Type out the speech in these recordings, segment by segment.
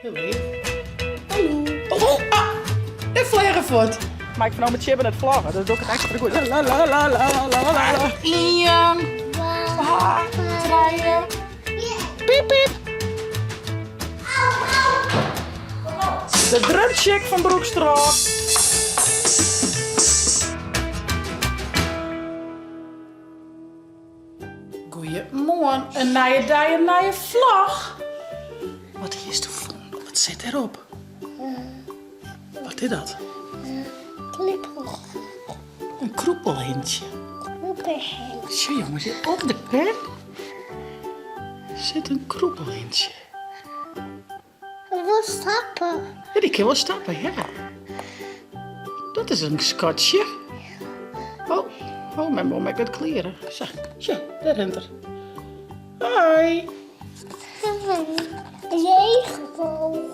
Hiel leaf. Hallo. Oh, oh, ah! En fleagen fuort. Mar ik fan no met Tjibbe net vloggen, dus doe ik it ekstra goed. La la la la la la la. Ien, twa, trije. Piep piep. De drumchick fan Broeksterwâld. Goeiemoarn, in nije dei, in nije vlog. Wat hiest fûn? Wat sit dêrop? Wat is dat? In krûpelhintsje. Sjoch jonges, op de pen sit in krûpelhintsje. Wol stappen. Ja, dy kin wol stappen, ja. Dat is in skatsje. Oh, oh, mem wol my net klearen. Sa, sjoch, dêr rint er. Hoi. Regenboog.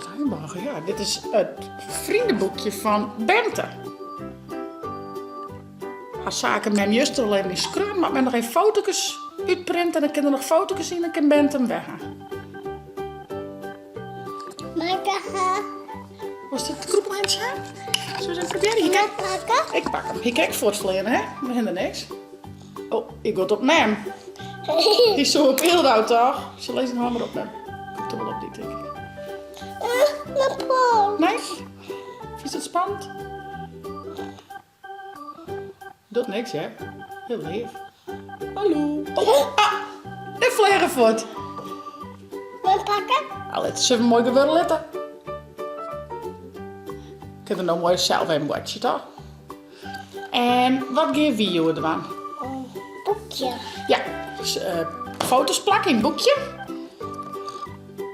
Regenboog, ja. Dit is it vriendenboekje fan Bente. Har saken mem juster al even yn skreaun, moat men noch even foto's útprinte en dan kin der noch foto's yn en kin Bente him wer ha. Wolst it krûpelhintsje ha? Zullen we eens even proberen? Hier, kijk. Ik pak hem. Hier kijk fuortfleane, hè? We hinder niks. Oh, ik got op mem. Die zo op Ildau, toch? Ze lezen hem maar op mem. Komt er wel op die, denk ik. Nee? Is het spannend? Docht niks, hè? Hiel leaf. Hallo. Oh, ah! En fleagen fuort. Moai pakke? Nou, lit se moai gewurde litte. Kin er no moai sels even boartsje, toch? En wat gean wy hjoed dwaan? In boekje. Ja, dus, uh, foto's plakke yn it boekje.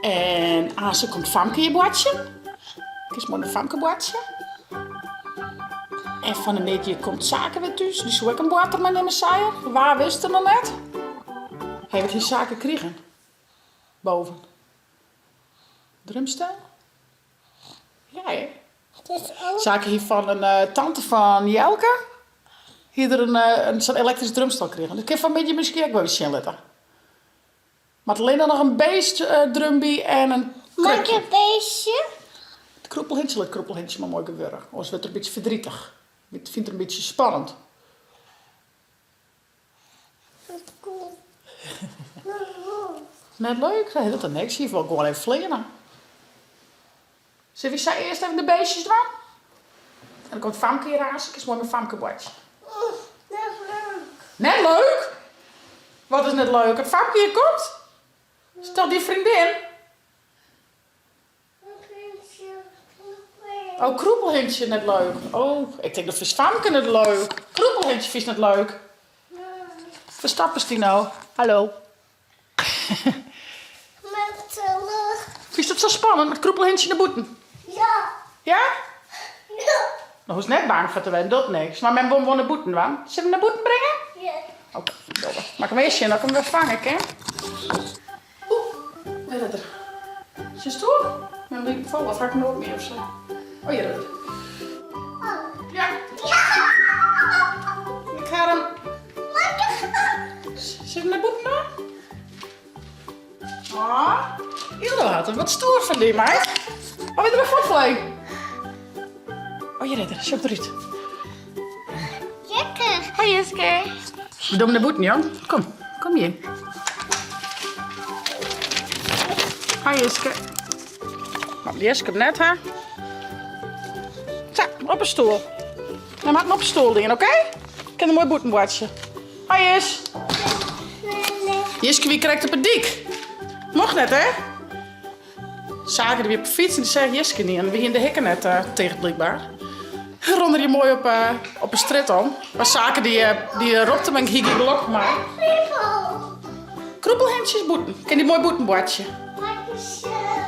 En aanst komt Famke hjir boartsjen. Kinst moai mei Famke boartsje. En fan 'e middei komt Sake wer thús. Dy soe ek in boarter meinimme, sei er. Wa wist er noch net. Hy hat hie Sake krigen. Boven. Drumstel? Ja, hè? Sake hie fan in eh, tante fan Jelke hie er in, eh, in sa'n elektrysk drumstel krigen. Dat kin fan 'e middei miskien ek wol ris sjen litte. Moat allinne noch in beestdrum by en in krukje. Mei in beestje? It krûpelhintsje, lit it krûpelhintsje mar moai gewurde. Oars wurdt er in bytsje verdrietig. Fynt er in bytsje spannend. Net leuk? Nee, dat is niks. Hy wol gewoan even fleane. Sille wy sa earst even de beestjes dwaan? En dan komt Famke hjir aanst, kinst moai mei Famke boartsje. Net leuk. Net leuk? Wat is net leuk? Dat Famke hjir komt? Is toch dyn freondin? Oh, krûpelhintsje net leuk. Oh, ik tink dat fynst Famke net leuk. Krûpelhintsje fynst net leuk. Ferstappest dy no? Hallo. Met de lucht. Fynst it sa spannend met krûpelhintsje nei bûten? Ja. Ja? Ja. No hoechst net bang foar te wêzen, docht niks. Mar mem wol him wol nei bûten dwaan. Sille we him nei bûten bringe? Ja. Oké, dogge we. Moat ik him earst sjen oft ik him wer fange kin. Oeh, wêr is er? Sjochst toe? Mem liet him falle, of ha ik him op my of sa? Oh, hjir is er. Oh. Ja. Ja. Ik ha him. Sille we nei bûten dan? Ah, Ildo hat him. Wat stoer fan dy, meid. Oh, wie der wer fuortflein? Oh, hjir is er. Sjoch derút. Lekker. Hoi Jiske. We dogge nei bûten, jong. Kom, kom hjir. Hoi Jiske. Moat Jiske him net ha. Sa, op 'e stoel. Dan moat him op 'e stoel dien, oké? Kin er moai bûten boartsje. Hoi Jis. Jiske wie krekt op 'e dyk. Mocht net, hè? Sake wie op 'e fyts en dy seach Jiske niet. En wie hiene de hikken net uh, ticht blykber. Rûn er hjir moai op, uh, op 'e strjitte om. Mar Sake dy, uh, dy ropt him en hie gjin gelok mei. Krûpelhintsjes bûten. Kin dy moai bûten boartsje.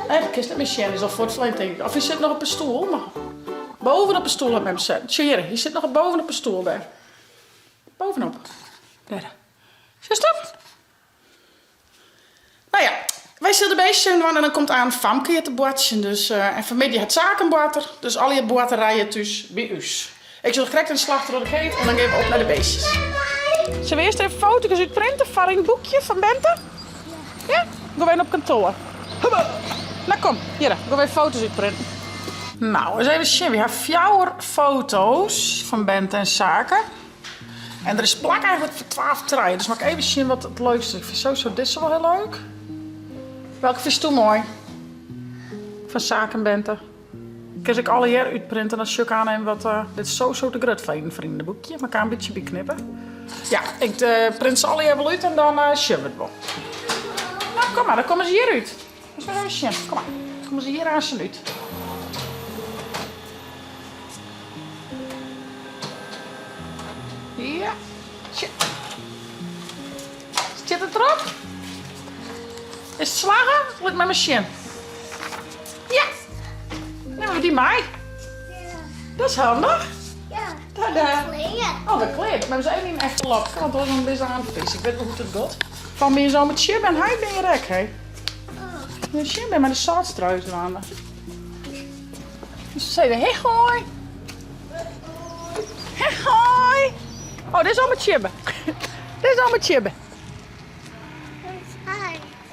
Nee, dat kinst net mear sjen. Hy is al fuortflein, tink ik. Of hy sit noch op 'e stoel. Mar boven op 'e stoel hat mem setten. Sjoch hjir, hy sit noch boven op 'e stoel dêr. Bovenop. Dêr. Sjochst dat? No ja, wy sille de beestjes even dwaan en dan komt aan Famke hjir te boartsjen. Dus, uh, en fanmiddei hat Sake in boarter. Dus allegear boarterijen thús by ús. Ik sil krekt in slach troch de keet en dan gean we op nei de beestjes. Sille we earst even foto's útprinte foar yn it boekje fan Bente? Ja? Gean we even op kantoar. Hubba! No kom, hjirre, ik wol even foto's útprinten. No, ris even sjen. Wy ha fjouwer foto's fan Bente en Sake. En der is plak eigentlik foar twa of trije, dus moat ik even sjen wat it leukste is. Ik fyn sowieso dizze wol hiel leuk. Welke fynsto moai? Fan Sake en Bente. Kin se ek allegear útprinte, dan sjoch ik oan even wat. Dit is sowieso te grut foar yn in freondeboekje, mar ik kan in bytsje byknippe. Ja, ik print se allegear wol út en dan sjogge we it wol. No, kom mar, dan komme se hjir út. Moatst mar even sjen. Kom mar, komme se hjir aansten út. Ja, sjen. Stiet it derop? Is it slagge? Lit my mar sjen. Ja! Nimme we dy mei? Ja. Dat is handich. Ja. Tada. Klear. Oh, we klear. Dat moatte we even yn in envelopke, want oars dan binne se oan it vies. Ik wit wol hoe't it giet. Fan bin je zo met Sjibbe en heit bin je rek, hè? Oh. Sjibbe mei de sâltstruis dwaande. Dus ze zeiden, hey hoi. Hey hoi. Oh, dit is al met Sjibbe. Dit is al met Sjibbe.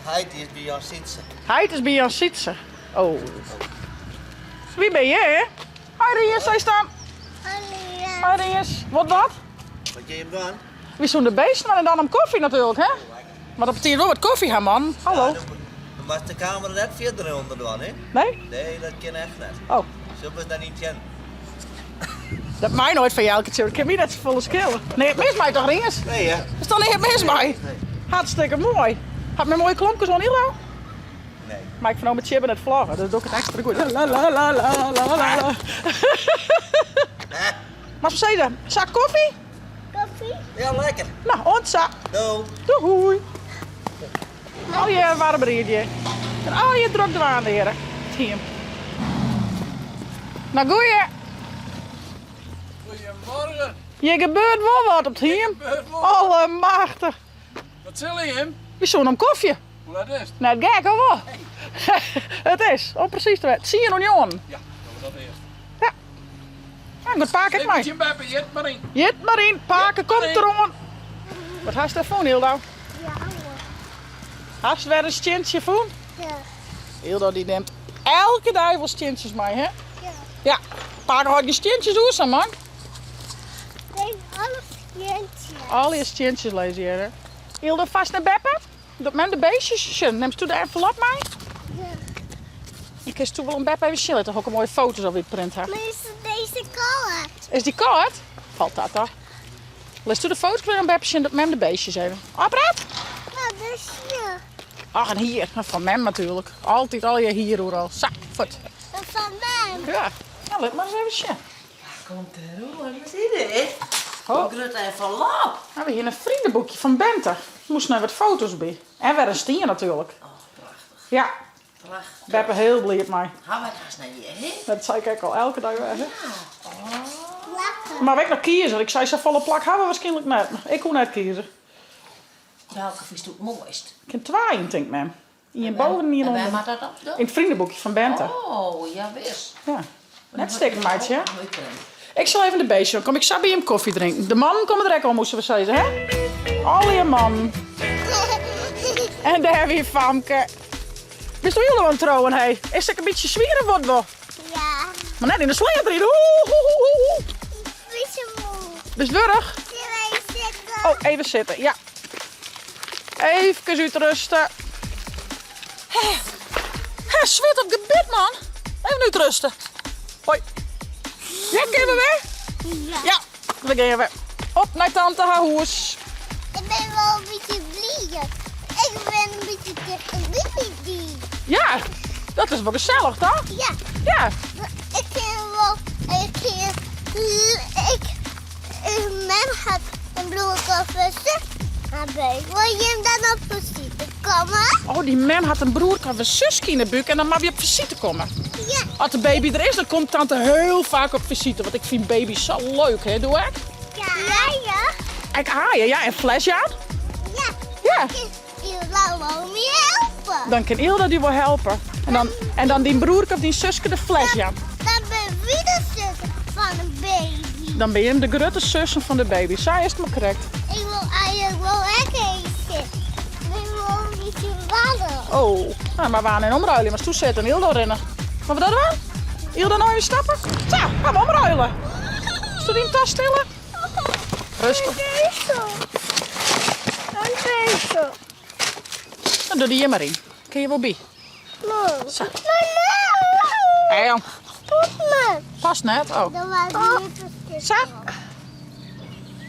Heit is by Jan Sytse. Heit is by Jan Sytse. Oh. Wie ben je, hè? Hoi Ries, zij staan. Hoi Hoi Ries. Wat wat? Wat je hem dan? Wy soene de beesten en dan om koffie natuurlijk, hè? Maar dat betekent wel wat koffie ha, man. Hallo. Ja, dan moatst de kamera net fierder ûnder dwaan, hè? Nee? Nee, dat kin echt net. Oh. Zullen we dat niet kennen? Dat mei noait fan Jelke tsjin, dat kin my net safolle skille. Neat mis mei toch, Rinus? Nee, hè? Is toch neat mis mei? Nee. Hartstikke moai. Hat myn moaie klompkes oan, Ilo? Nee. Mar ik fan no met Tjibbe net vloggen, dus doe ik it ekstra goed. La la la la la la la. Maar ze sa koffie? Koffie? Ja, lekker. Nou, oant sa. Doei. Doei. Allegear warm riedje. En allegear drok dwaande hjir. Team. Nou, goeie. Goedemorgen. Hjir gebeurt wol wat op it hiem. Allemachtich. Wat sille jim? Wy soene om kofje. Hoe let is it? Net gek, of wol? Het is, om presys te wêzen, tsien oer njoggenen. Ja, dogge we dat earst. Ja. Ja, goed, pake ek mei. Tsjin beppe, jit mar yn. Jit mar yn, pake komt deroan. Wat hast dêr fûn, Hildo? Ja, hoor. Hast wer in stientsje fûn? Ja. Hildo dy nimt elke dei wol stientsjes mei, hè? Ja. Ja, pake hâldt gjin stientsjes oer sa, man. Nee, alle stientsjes. Alle stientsjes lizze hjir, hè? Hildo, fast nei beppe? Dat mem de beestjes sjen. Nimst do de envelop mei? Ja. Dan kinst do wol oan beppe even sjen litte hokker moaie foto's oft wy print ha. Maar is deze koart? Is dy koart? Falt dat toch? Litst do de foto's oan beppe sjen dat mem de beestjes even. Opraat? Nou, dus hier. Ach, en hier. Fan mem natuerlik. Altyd allegear hier oeral. Sa, fuort. Fan mem. Ja. Nou, lit mar ris even sjen. Komt deroan, wat is dit? Oh. Grut envelop. Nou, we hiene in freondeboekje fan Bente. Der moasten noch wat foto's by. En wer in stien natuerlik. Oh, prachtich. Ja. Prachtich. Beppe hiel bliid mei. Ha wy hast nei hjir, hè? Dat sei ik ek al, elke dei wer, hè? Ja. Oh. Lekker. Mar ek noch kieze. Ik sei, safolle plak ha we waarskynlik net. Mar ik koe net kieze. Welke fynst do it moaist? Ik kin twa yn, tinkt mem. Ien boven en ien En wêr ûnder. moat dat op dan? Yn it freondeboekje fan Bente. Oh, jawis. Ja. Net stikken meitsje, hè? Ik Ik sil even de beestje, dan kom ik sa by jim koffie drinken. De mannen komme der ek oan, moasten we sizze, hè? Allegear mannen. En dêr wie Famke. Bist do hielendal oan it trouwen, hé? Is ek in bytsje swier of wat wol? Ja. Mar net yn de sleat ride. Oeh, oeh, oeh, oeh. Beetje moe. Bist wurch? Even zitten. Oh, even zitten, ja. Even útruste. Hé, swit op gebit, man. Even útruste. Hoi. Ja, kinne we wer? Ja. Ja, we gean wer. Op nei tante har hûs. Ik ben wel een beetje blij. Ik ben een beetje tegen baby. Ja, dat is wol gesellich, toch? Ja. Ja. Ik kin wol, ik kin, ik, mem hat in broerke of in sus. Maar wil jim dan op visite komme? Oh, dyn mem hat in broerke of in suske yn 'e búk en dan moatte wy op visite komme. Ja. As de baby der is, dan komt tante hiel faak op visite, want ik fyn baby's sa leuk, hè, doe ek? Ja. Ja, ja. Ek aaien, ja, en fles jaan. Ja. Ja. Kin Ilda wol my helpe. Dan kin Ilda dy wol helpe. En dan, en dan dyn broerke of dyn suske de fles jaan. Dan binne wy de sussen fan de baby. Dan binne jim de grutte sussen fan de baby. Sa is it mar krekt. Ik wol eigentlik wol ek even sitten. Ik wol in bytsje warm. Oh. Nou, mar wa en omruilje, moatst sitte en Yldo rinne. Moatte we dat dwaan? Yldo no even stappe? Sa, gaan we omruilen. Sto dyn tas stille? Rêstich. Een pezel. Dan doe dy hjir mar yn. Kin je wol by. Sa. Hé, jong. Past net? Oh. Sa?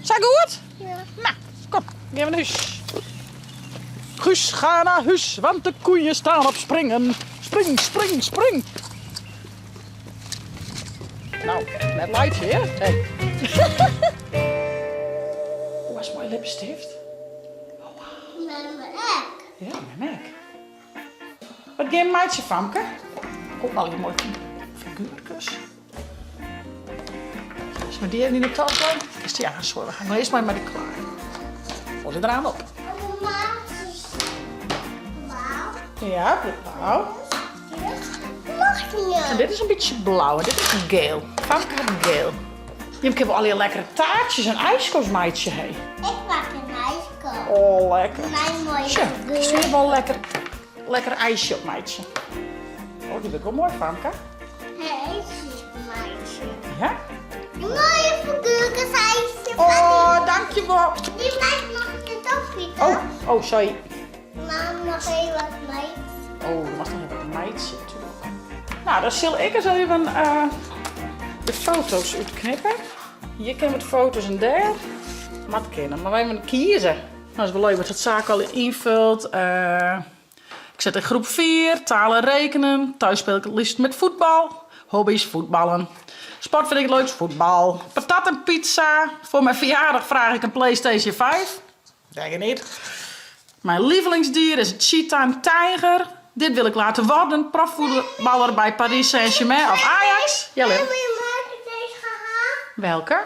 Sa goed? Ja. Nou, kom, gean we nei hûs. Guus, ga naar huis, want de koeien staan op springen. Spring, spring, spring. Nou, net laitsje, hè? Hey. Oeh, wat is moai lipstift. Oh, wow. Ja, mem ek. Wat gean je meitsjen, famke? Oh, al die mooie figuurkes. Is maar die even yn de tas dan? Is die aanshoor. We gaan earst mar mei de klaai. Foar de raam op. Ja, blau. En dit is in bytsje blau en dit is geel. Famke hat geel. Jim kinne wol allegear lekkere taartsjes en ijsko's meitsje, hé. Ik pak in ijsko. Oh, lekker. Mijn mooie Sjoch, kinst figuur. wol lekker, lekker ijsje op meitsje. Oh, dy wurdt wol moai, Famke. IJsjes meitsje. Ja? Een mooie figuurkes ijsje. Oh, dankjewol. Die maakt nog het op, Oh, oh, sorry. Mam, nog even wat meitsje. Oh, der moat noch even wat meitsje natuerlik. Nou, dan sil ik ris even eh, de foto's útknippe. Hjir kinne wat foto's en dêr. Moat kinne, mar wy even kieze. Nou, is wol leuk wat it saak al ynfult. Eh, ik sit yn groep 4, taal en rekenen. Thuis speel ik het liefst met voetbal. Hobby's voetballen. Sport vind ik het leukst voetbal. Patat en pizza. Voor mijn verjaardag vraag ik een PlayStation 5. Denk ik niet. Mijn lievelingsdier is een cheetah en tijger. Dit wil ik laten worden. Profvoetballer bij Paris Saint-Germain of Ajax. Ja, En Lin. wie maakt deze gehaald? Welke?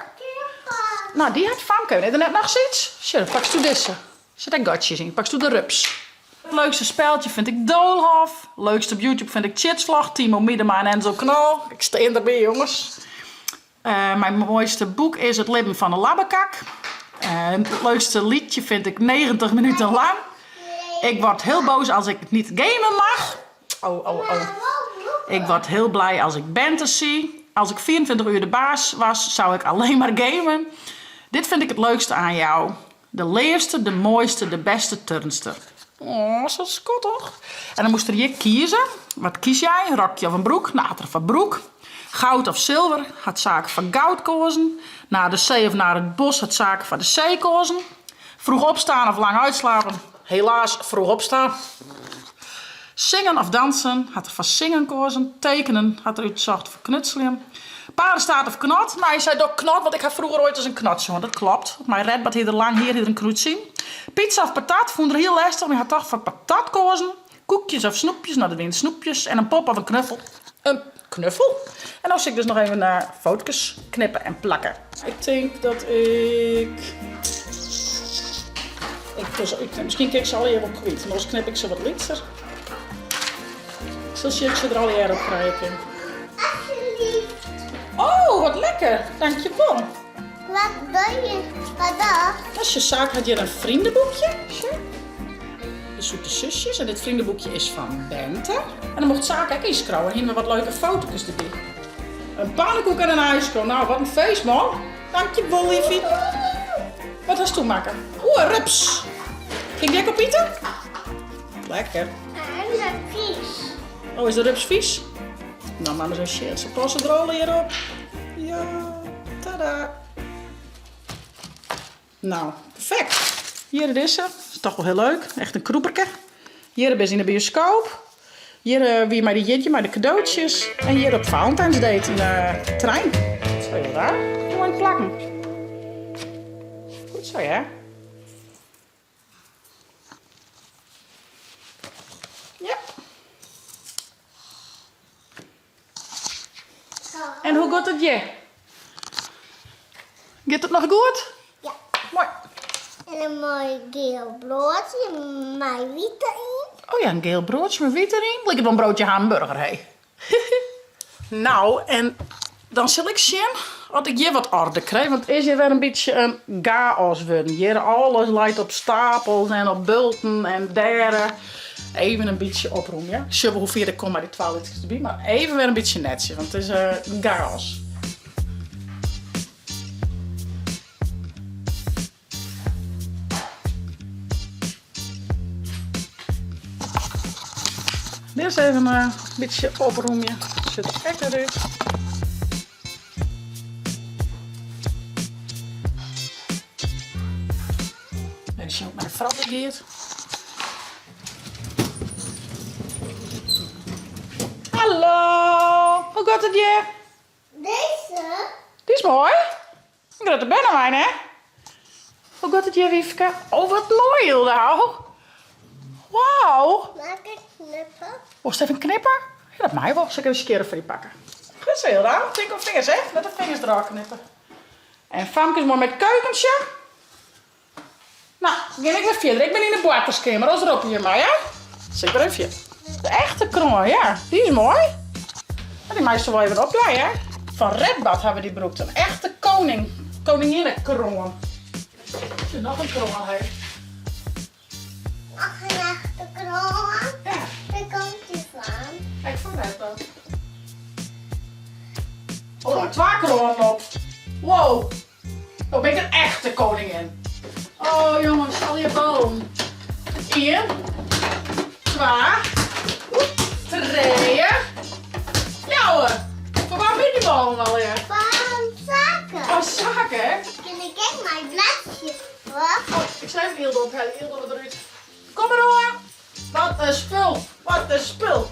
Nou, die hat Famke. Net net noch iets. Sjoch, dan pakst do dizze. Sit ek gatsjes yn. Pakst do de rups. Het leukste speltje vind ik Doolhof. Leukste op YouTube vind ik Chitsvlog, Timo Miedema en Enzo Knol. Ik stean derby, jongens. Eh, mijn mooiste boek is Het libben van de Labbekak. Eh, het leukste liedje vind ik 90 minuten lang. Ik word heel boos als ik niet gamen mag. Oh, oh, oh. Ik word heel blij als ik Bente zie. Als ik 24 uur de baas was, zou ik alleen maar gamen. Dit vind ik het leukste aan jou. De leafste, de mooiste, de beste turnster. Oh, zo skattig. En dan moest er hier kiezen. Wat kies jij? Een rokje of een broek? Nou, had er foar broek. Goud of zilver? Hat Sake foar goud koazen. Naar de zee of naar het bos? Hat Sake foar de see koazen. Vroeg opstaan of lang uitslapen? Helaas, vroeg opstaan. Zingen of dansen? Hat er foar zingen koazen. Tekenen? Hat er útsocht foar knutseljen. Paardenstaart of knot? Nou, hy sei doch knot, want ik ha froeger oait ris in knot sjoen. Dat klopt. Mei Redbad hie er lang hier, hie er in krút syn. Pizza of patat? Fûn er hiel lestich, mar hy hat toch foar patat koazen. Koekjes of snoepjes? Nou, dat wiene snoepjes. En in pop of in knuffel? In knuffel. En no sil ik dus noch even uh, foto's knippe en plakke. Ik tink dat ik... Ik, dus, ik, miskien kin ik se allegear wol kwyt, mar oars knip ik se wat lytser. Ik sil sjen ik se der allegear op krije kin. Alsjeblieft. Oh, wat lekker. Dankjewol. Wat doe je? Wat dat? Dat is Sake hat hjir in vriendenboekje. Sjoch. De Zoete Zusjes. En dit vriendenboekje is fan Bente. En dan mocht Sake ek ynskriuwe. En hiene we wat leuke foto's derby. In pannekoek en in ijsko. Nou, wat in feest, man. Dankjewol, liefie. Wat hast do makke? Oeh, in rups. Kin ik dy ek opite? Lekker. En dat vies. Oh, is de rups vies? Nou, mama zo shit. Ze passen der allegear op. Ja, tada. Nou, perfect. Hjir is se. Is toch wol hiel leuk. Echt in krûperke. Hjir binne se yn de bioskoop. Hjir eh, wie mei de jierdei mei de kadootsjes. En hjir op Valentine's Day yn de trein. Zo heel raar. Moai plakken. Goed zo, ja. Ja. En hoe giet it hjir? Giet it noch goed? Ja. Moai. En in moai giel broadsje mei wyt deryn. Oh ja, in giel broadsje mei wyt deryn. Liket wol in broodje hamburger, hé. Nou, en dan sil ik sjen oft ik hjir wat orde krij, want it is hjir wer in bytsje in chaos wurden. Hjir alles leit op stapels en op bulten en dêre. Even in bytsje oprûmje. Sjogge we hoe fier ik kom mei dy twa lytskes derby, mar even wer in bytsje netsjes, want it is in chaos. Dit is even in bytsje oprûmje. Sjocht der ek wer út. Even sjen hoe't it mei de froulju giet. Hallo, hoe giet it hjir? Dizze. Dy is moai. In grutte bernewein, hè? Hoe giet it hjir, Wyfke? Oh, wat moai, Hilda. Wauw. Mag ik knippen? Wolst even knippe? Ja, dat mei wol. Sil ik even skjirre foar dy pakke. Goed zo, Hilda. Tink om fingers, hè? Net de fingers derôf knippe. En Famke is moai mei it keukentsje. No, gean ik wer fierder. Ik bin yn de boarterskeamer, oars roppe jim my, hè? Sil ik wer even fierder. De echte kroan, ja. Dy is moai. Dy meist wol even opdwaan, hè? Fan Redbad hawwe wy dy brûkt. In echte koning, koninginnekroan. Sjoch, noch in kroan, hè. Noch in echte kroan? Ja. Wêr komt dy fan? Ek fan Redbad. Oh, noch twa kroanen op. Wow. No bin ik in echte koningin. Oh jongens, allegear ballen. Ien, twa, trije, fjouwer. Foar wa binne dy ballen allegear? Fan Sake. Oh, Sake? Kin ik ek mei bladsjes foar? Oh, ik sil even Hilde ophelje. Hilde derút. Kom mar oan. Wat in spul, wat in spul.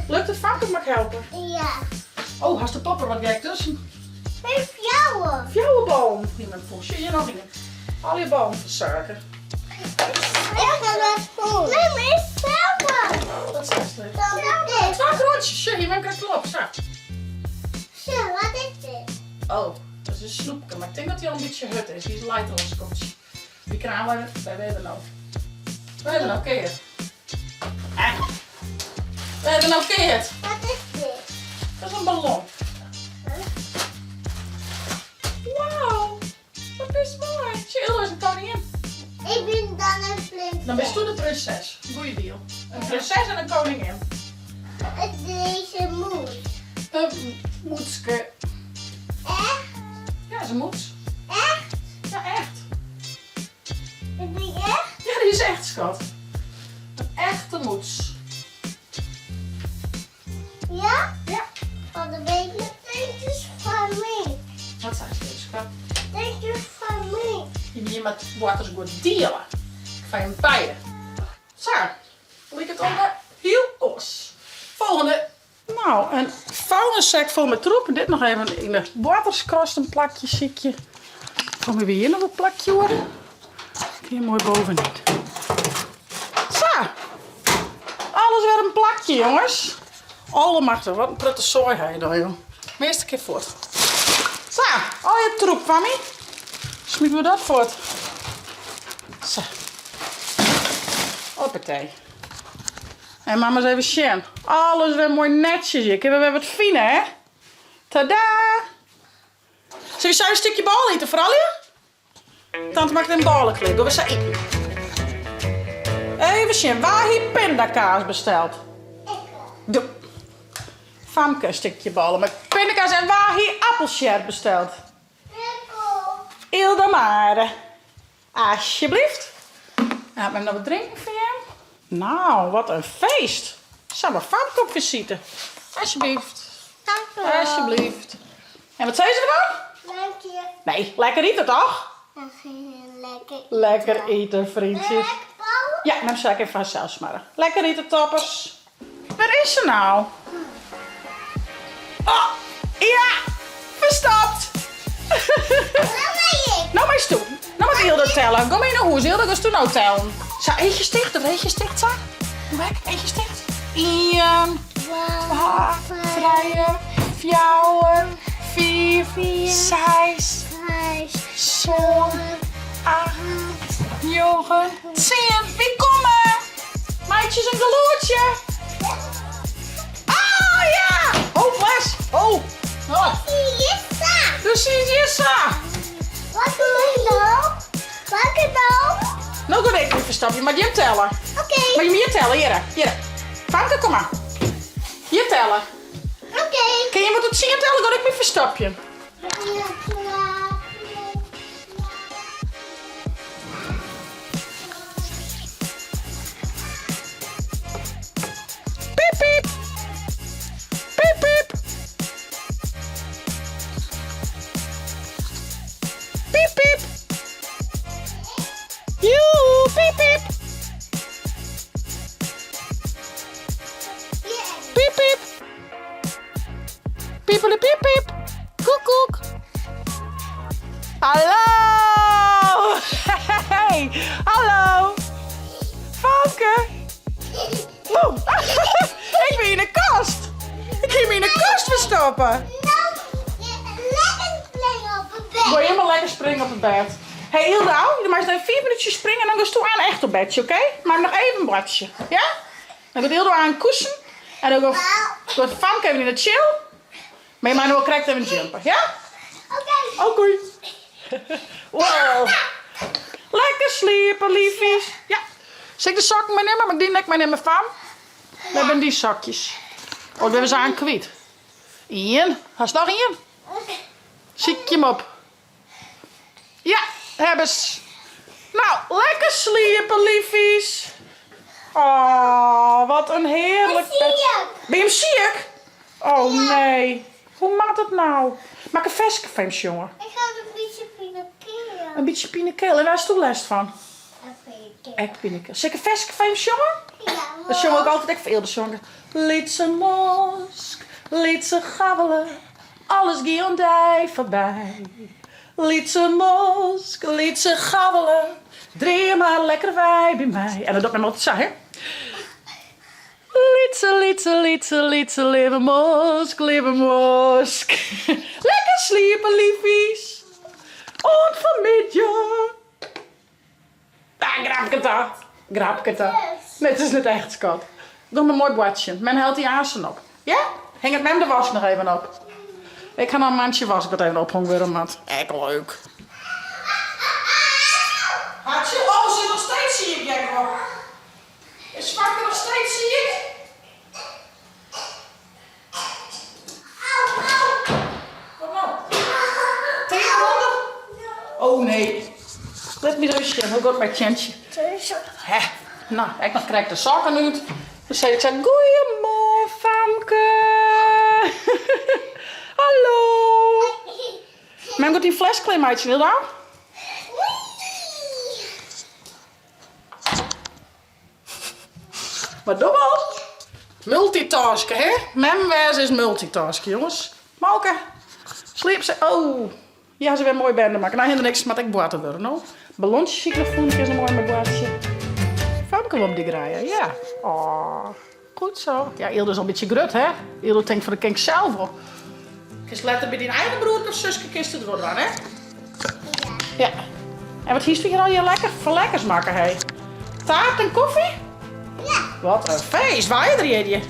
Lukt it Famke, moat ik helpe? Ja. Oh, hast de popper wat gek tusken. Nee, fjouwer. Fjouwer ballen. Hier met poesje, hier noch ien. Al je ballen fan Sake. Ik ga dat voelen. Nee, maar is fjouwer. Wat is dit? Dan dit. Twa kroantsjes, sjoch, hier ben ik klop, zo. Sjoch, wat is dit? Oh, dat is in snoepke, mar ik tink dat dy al in bytsje hurd is. Dy is leit al in skoftsje. Dy kraan leit, wêr binne we no? Wêr binne we no keard? Eh. Wêr binne we no keard? Wat is dit? Dat is in ballon. Wauw, wat bist moai. Sjoch, is in koningin. Ik bin dan in prinses. Dan bist do de prinses. Goeie deal. In prinses en in koningin. Deze moes. In moetske. Echt? Ja, is in moets. Echt? Ja, echt. Is die echt? Ja, die is echt, skat. Een echte moets. Ja? Ja. Van de baby Thank van mij. Wat zei ze, schat? Thank you van mij. Je hier met boartersguod diele. Foar jim beide. Sa, liket om de hiel oars. Folgjende. No, in vuilnissek fol mei troep. Dit noch even yn de boarterskast in plakje sykje. Kom wy hjir noch in plakje oer? Kin moai bovenyn. Sa! Alles wer in plakje, jonges. Allemachtig, wat in protte soai ha je dan, jong. Measte kear fuort. Sa, al je troep fan my. Smite we dat fuort. Sa. Hoppatee. En mar ris even sjen. Alles wer moai netsjes hjir. Kinne we wer wat fine, hè? Tada! Sille we sa in stikje bôle ite, froulju? Tante makket in bôle klear. Gean we sa iten. Even sjen, wa hie pindakaas besteld? Doe. Famke in stikje bôle mei pindakaas en wa hie appelsjerp besteld? Ilda Mare. Asjeblieft. En hat mem noch wat drinken foar jim? Nou, wat in feest. Sa mar famke op visite. Asjeblieft. Dank u wel. Asjeblieft. En wat sizze we dan? Dank je. Nee, lekker ite toch? Lekker ite. Lekker ite, vriendjes. Lekker bouwen. Ja, mem sil ek even foar harsels smarre. Lekker ite, toppers. Wêr is se nou? Oh, ja! Ferstopt! No meisto. No moat Hilda telle. Gean mei nei hûs, Hilda, giest do no tellen. Sa, eachjes ticht, of eachjes ticht, sa. Doe ek, eachjes ticht. Ien, twa, trije, fjouwer, fiif, seis, sân, acht, njoggen, tsien. Wy komme! Meitsje ris in gelûdsje. Ah ja! Oh, fles! Oh! Oh. Du siest hjir sa! Wat doe je nou? Pak het op. No gean ik my ferstopje, moat jim telle. Oké. Mar je hier telle, hjirre, hjirre. Famke, kom mar. Hjir telle. Oké. Kin je wat tot tsien telle, dan ik my ferstopjen. Piep, piep. Piep, piep. Piep, piep. Joe, piep, piep. Piep, piep. Piepele piep, piep. Koek, koek. Hallo! Hey, hallo! Famke! Oeh, ik bin yn 'e kast! Ik hie my yn 'e kast ferstoppe. Nou, lekker springen op het bed. Gooi helemaal lekker springen op het bed. Hey Ildau, je mag even 4 minuutjes springen en dan gasto aan echt op bedje, oké? Maak nog even een bladje, ja? Dan gaat Ildau aan koesen en dan gaat Famke even in de chill. Maar je mag nog wel krekt even jumpen, ja? Oké. Oké. Wow. Lekker sliepen, liefjes. Ja. Zal ik de sokken meenemen? Mag ik die nek meenemen, fam? We hebben die sokjes. Oh, dat hebben ze aan kwyt. Ien. Hast noch ien? Sykje him op. Ja, hebben ze. Nou, lekker sliepen, liefjes. Oh, wat een heerlijk bed. Ben je hem ziek? Oh nee. Hoe moet het nou? Maak een veske van hem, jongen. Ik had een beetje pine Een beetje pine keel. En waar is toen last van? Ek pine keel. Zal ik een veske van hem, jongen? Ja. Dat jongen ook altijd echt veel. Dat jongen. Lytse mosk, lytse gabbelen, alles gie oan dy foarby. Lytse mosk, lytse gabbelen, dream mar lekker wei by my. En dat docht mem altyd sa, hè? Lytse, lytse, lytse, lytse, leave mosk, leave mosk. Lekker sliepe, liefjes. Oant fanmiddei. Ah, grapke ta. Grapke ta. Nee, it is net echt, skat. Doch mar moai boartsjen. Mem hellet dy aansen op. Ja? Hinget mem de wask noch even op. Ik ha noch in mantsje wask dat even ophongen wurde moat. Ek leuk. Hartje, oh, se is noch steeds siik, Jacob. Is Famke noch steeds siik? Wat no? Tink derûnder? Oh nee. Lit my ris sjen, hoe giet it mei Tjentsje? Hè, no, ek noch krekt de sokken út. Dan sei ik sa, goeiemoarn Famke. Hallo. Mem giet dyn fles klearmeitsjen, Hilda. Wat doe al? Multitasken, hè? Mem wêze is multitasken, jonges. Malke, sliep se. Oh, hjir ha se wer in moai bende makke. No, hinder niks, moat ek boarte wurde, no. Ballontsjes hie ik noch fûn, kin se moai mei boartsje. Famke wol op dy grije, ja. Oh, goed zo. Ja, Yldo is al in bytsje grut, hè? Yldo tinkt fan, dat kin ik sels wol. Kinst letter by dyn eigen broerke of suske kinst it wol dwaan, hè? Ja. En wat hiest hjir allegear lekker foar lekkers makke, hé? Taart en koffie? Ja. Wat in feest, wa is der jierdei?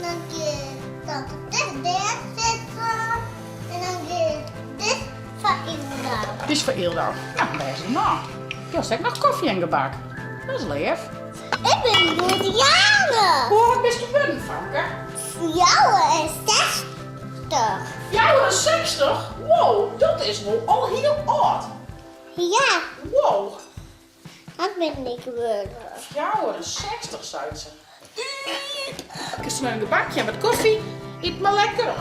Dan giet dat dit dêr sitten en dan giet dit foar Yldo. Dit is foar Yldo. Nou, bêst genôch. Jo hast ek noch koffie en gebak. Dat is leaf. Ik bin goed jarig. Hoe âld bist wurden, Famke? 64. 64? Wow, dat is wol al hiel âld. Ja. Wow. Dat bin ik wurden. 64, seit se. Kinst noch in gebakje en wat koffie. Yt mar lekker op.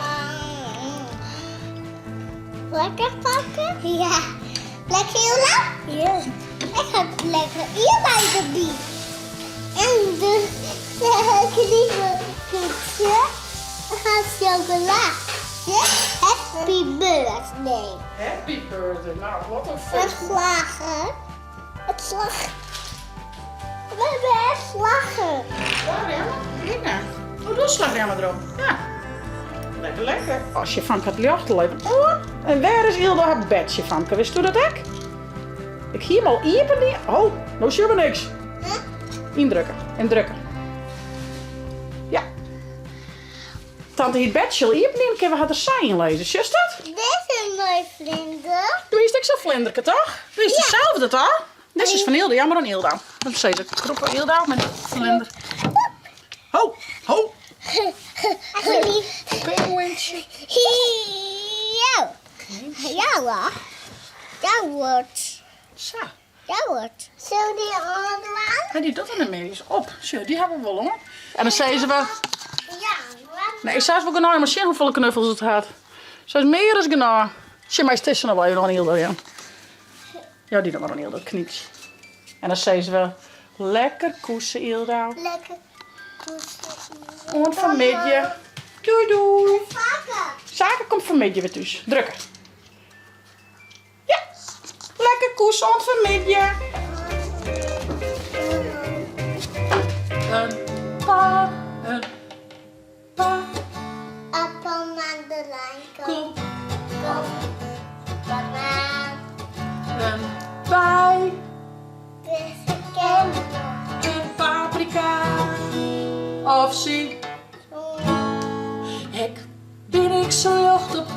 Lekker pakken? Ja. Lekker heel lang? Ja. Ik heb lekker hierbij de biet. En de lieve koekje gaat chocola. Happy birthday. Happy birthday. Nou, wat een Het feest. slagen. Het slag. We hebben het slagen. Slagremmen? Prima. Oh, doe slagremmen erop. Ja. Lekker, lekker. Als je Famke het ljocht al even oan. En wêr is Yldo har bedsje, Famke? Witsto dat ek? Ik hie him al iepen dien. Oh, no sjogge we niks. Yndrukke, yndrukke. Ja. Tante hie it bedsje al iepen dien, kinne we har der sa yn lizze. Sjochst dat? Dit is een mooi vlinder. Do hiest ek sa'n flinderke, toch? Do hiest dezelfde, toch? Dit is fan Ylde, ja mar oan Ylda. Dan sis ik, krûpe Ylda met de vlinder. Ho, ho. Pinguïntsje. Ja. Ja, wa. Dat wordt. Sa. Dat wordt. Sil dy oandwaan? Nee, dy docht er net mear. Dy is op. Sjoch, dy hawwe we wol oan. En dan sizze we... Ja, wat? Nee, sa is wol genôch. Mar sjen hoefolle knuffels it hat. Sa is mear as genôch. Sjen, meist dizze noch wol even oan Ylda jaan. Jou dy dan mar oan Ylda, it knyntsje. En dan sizze we, lekker koese Ylda. Lekker koese Ylda. Oant fanmiddei. Doei doei. Sake. Sake komt fanmiddei wer thús. Drukke. Ja, lekker koese oant fanmiddei. In pa, in pa. Appel, mandarijn, Kom, kom, banaan, in bij, persiken, in paprika. Of zie, ik bin ik sa ljocht op.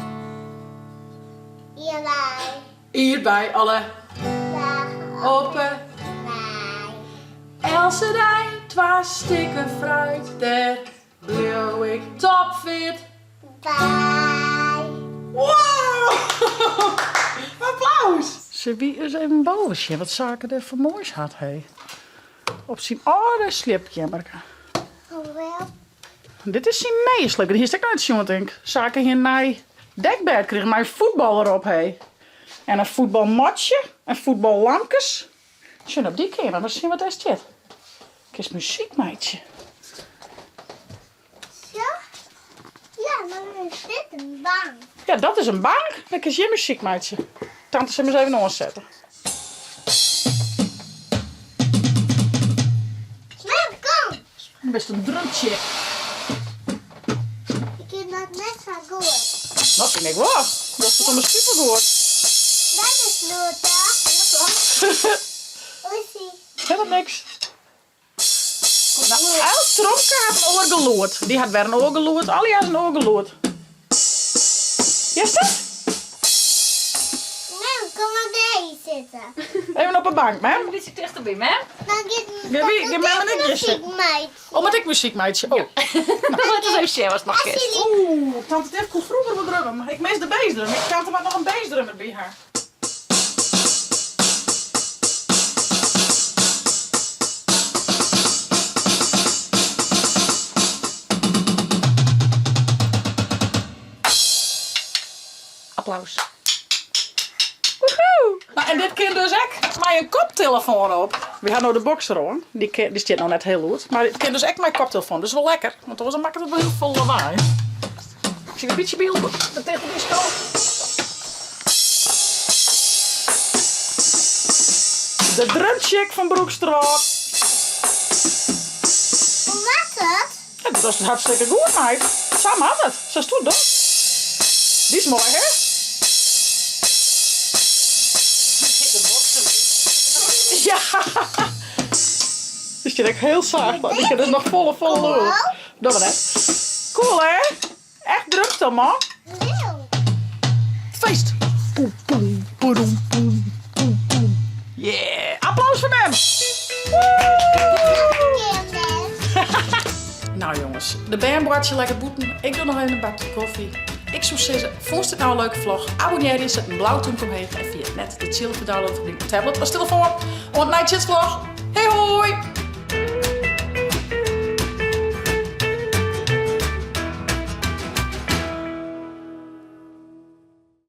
Hierbij. Hierbij alle op Eltse dei twa stikken fruit, dêr bliuw ik topfit. By. Wow! Applaus! Sille wy ris even boven sjen wat Sake dêr foar moais hat, hé. Op syn âlde sliepkeammerke. Dit is syn nije sliepkeamer. Dy hiest ek noch net sjoen, tink. Sake hie in nij dekbêd krigen mei in fuotbal derop, hé. En in fuotbalmatsje en fuotballampkes. Sjoch op dy keamer, mar sjen wat dêr stiet. Kinst muzyk meitsje. Ja, ja, dan is dit in bank. Ja, dat is in bank. Dan kinst hjir muzyk meitsje. Tante sil him ris even oansette. Mem, kom! Dan bist in drumtsje. Ik kin dat net sa goed. Dat fyn ik wol. Dat is ommers supergoed. Dat is Lotte. Oesie. Helemaal niks. Nou, elk tromke hat in oar gelûd. Dy hat wer in oar gelûd. Allegear in oar gelûd. Hearst it? Mem, kom maar bij zitten. Even op de bank, mem. Een bytsje tichterby, mem. Dan giet Gean mem en ik hjir sitten. Oh, moat ik muzyk meitsje? Oh. Lit ris even sjen watst noch kinst. Oeh, tante Tiff koe froeger wol drumme, mar ik mis de bassdrum. Ik tante moat noch in bassdrum derby ha. Applaus. Woehoe! Nou, en dit kin dus ek mei in koptelefoan op. Wy ha no de boxer oan. Dy, dy stiet no net hiel lûd. Mar it kin dus ek mei koptelefoan. Dus wol lekker, want oars dan makket it wol hiel folle lawaai. Ik sil in bytsje by de tichterby skowe. De drumchick fan Broeksterwâld. Hoe moat it? Ja, dat is hartstikke goed, meid. Sa moat it. Sa stoer dat. Dy is moai, hè? Ja. Die stiet ek hiel sacht. Dy kin dus noch folle, folle lûder. Dogge we net. Cool, hè? Echt drumstel, man. Feest! Poem, poem, poedoem, poem, poem, poem. Yeah! Applaus foar mem! Nou jongens, de bern boartsje lekker bûten. Ik doch noch even in bakje kofje. Ik soe sizze, fûnst dit nou in leuke vlog? Abonnearje, set in blau túmke omheech en ferjit net de tsjil te downloaden op dyn tablet of telefoan. Oant nijtsjits vlog. Hei hoi!